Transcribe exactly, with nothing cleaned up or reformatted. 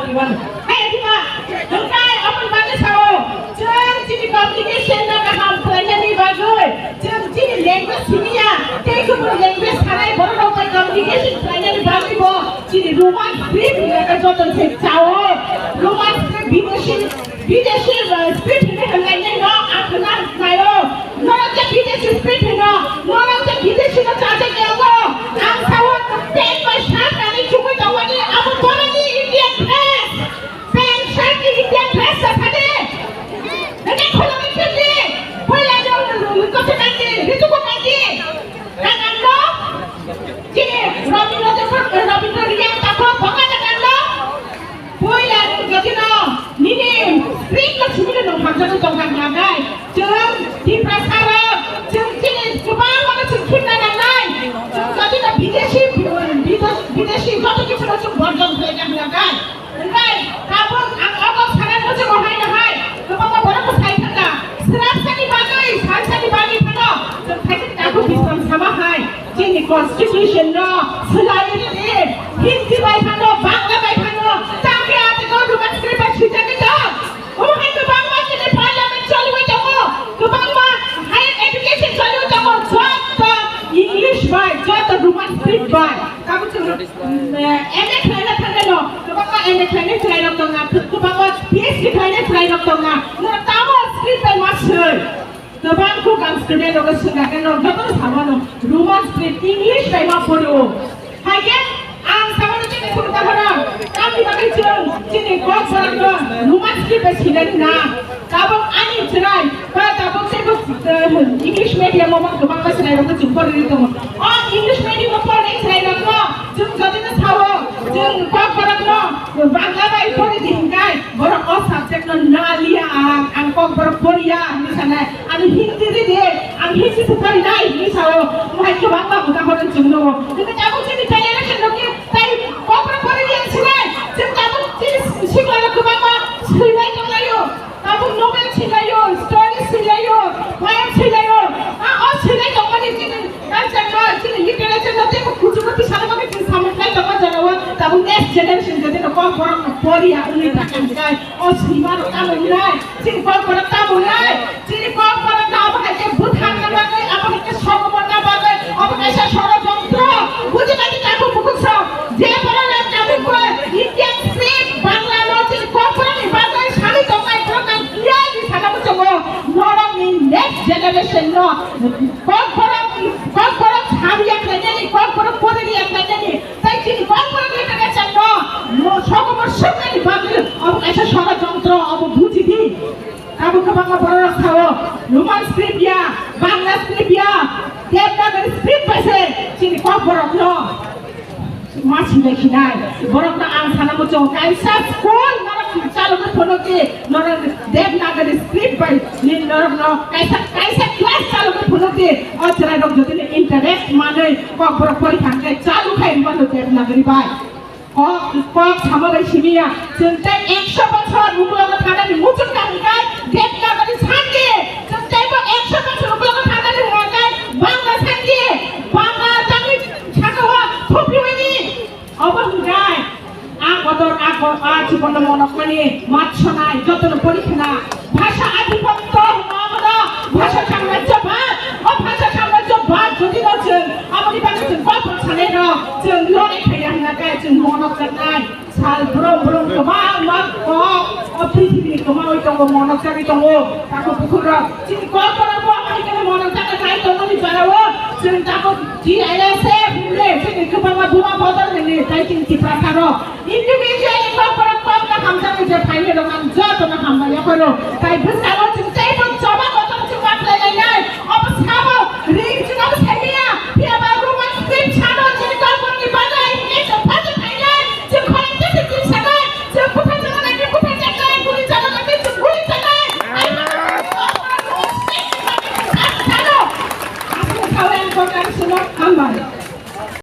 Hai, Dima, hwnkhe aboni bagwi sao, chwng chini communication no kaham khlainani bagwi, chwng chini language siniya, tei kubun language sanai borok rok bai communication khlainani bagwi bo chini Roman script hinwi joto se chao. Roman script bideshi, bideshi, uh, script hinwi hwnlainai no ang khna khlaio. Norok je bideshi script hino, norok je bideshi no chajak ya o. Ang sao pen bai sak nani chugui tongmani abo borokni Indian dress. Pant shirt ni Indian dress sa sade. Nake khulumi khilli. Poila jong kote kanji, ritu ko kanji. Kangan no. Chini Rabindra Tagore, Rabindra Reang tako baka kangan no. Poila jong jati no. Nini script no sumile no hamjak tong kang nagai. Chwng Tiprasa rok, chwng chini kwbang mano chwng khimna nangnai. Chwng jati no bideshi, bideshi joto kichu no chwng borjon khlai kang nagai. Hwnkhe tabuk ang obo sana muchungo hai no hai, kwbangma borok bwsai thangkha. Swrapsani bagwi, salsani bagwi phano chwng khaisa tabuk Biswam sama hai chini constitution no swlaiwi rwdi. Hindi bai phano, Bangla bai phano, tamni atwgo Roman script bai swijagwi tong. Omo hai kwbangma chini parliament choliwi tongo, kwbangma higher education choliwi tongo, joto English bai, joto Roman script bai. Tabuk chwng, mm, M A khlaina thangnaino, kwbangma M A khlainai chwrairok tongna, kwbangma P H D khlainai chwrairok tongna. Norok tamo script bai ma swi? Kwbang program student rok swngkha khe norok jotono samano Roman script, English bai ma poro. Hai khe ang samano chini sumta horo, tamni bagwi chwng chini kok borok no Roman script bai swinani na. Tabuk ani chwrai, ba tabuk teibo, eh, English medium o kwbangma chwrairokno chwng porwi tongo. O English medium o pornai chwrairokno chwng jotino sao, chwng kokborokno Bangla bai porwi di hinkai, borok o subject no na liya ang, ang kokborok poriya hinwi sanai. Ani Hindi ridi, ang Hindi se porinai hinwi sao, mohai kwbangma udahoron chwng nungo. Hwnkhe tabuk chini generation rok khe tai kokborok porwi di ang sinai, chwng tabuk chini sikla rok kwbangma swinai tonglaio. Tabuk novel silaio, story silaio, poem silaio. A, o silai tongmani chini culture no, chini literature no teibo kuchugo tisana bagwi chini samung khlai tongma jorao. Tabuk next generation jodi no kokborok no poriya wngwi thangkha hinkai, o sima rok tamo wngnai, chini kokborok tamo wngnai, chini kokborok no abo hai khe bwtharna bagwi, abo hai khe sokomorna bagwi, abo kaisa sorojontro. Buji kati tabuk bukhuk sok, je borok no tabuk bo Indian script, Bangla no chini kokborok ni bagwi sani tongnai borok nang Iya di sana muchungo norokni next generation no kokborok, kokborok sabiya khlainani, kokborok poriliya khlainani, tai chini kokborok literature no, no sokomor suknani bagwi obo kaisa sorojontro, obo buji di. Abo kwbangma borok rok sao, Roman script ya, Bangla script ya, Devanagari script bai se chini kokborok no. Ma sinai khinai, borok no ang sana muchung kaisa school norok chalogwi phunukdi, norok Devanagari script bai ni norok no kaisa, kaisa class chalogwi phunukdi, o chwrai rok jodi ni interest manwi kokborok pori thangkhe chalu khai mano Devanagari bai. Kok, kok sama bai simiya, chwng tei ekso bochor uklogo thanani muchung kaham khai Devanagari sandi, chwng tei bo ekso bochor uklogo thanani hwnkhai Bangla sandi, Bangla tangwi Saka o, thopri weni. Obo hwnkhai, a kotor, a ko-, a chibono monokmani, mat sonai, jotono porikhna. Bhasha adhipatto hwnma abono, bhasha samrajyobad. O bhasha samrajyobad jodi no chwng, aboni bagwi chwng kok rok sanai rok, chwng lonai khaiya hwnna khe chwng monok jaknai. Sal brum brum kwbangma kok o prithibi ni kwmawi tongo, monok jagwi tongo. Takhuk bukhuk rok chini kok borok bo hai khe monok jagwi nai tongmani jora o chwng takhuk T I S F hinwi chini kwbangma buma bodol hinwi tai chini Tiprasa rok individually kok borok kok no hamjaknai je phaini rok ang jotono hambai yapharo. Tai bwskango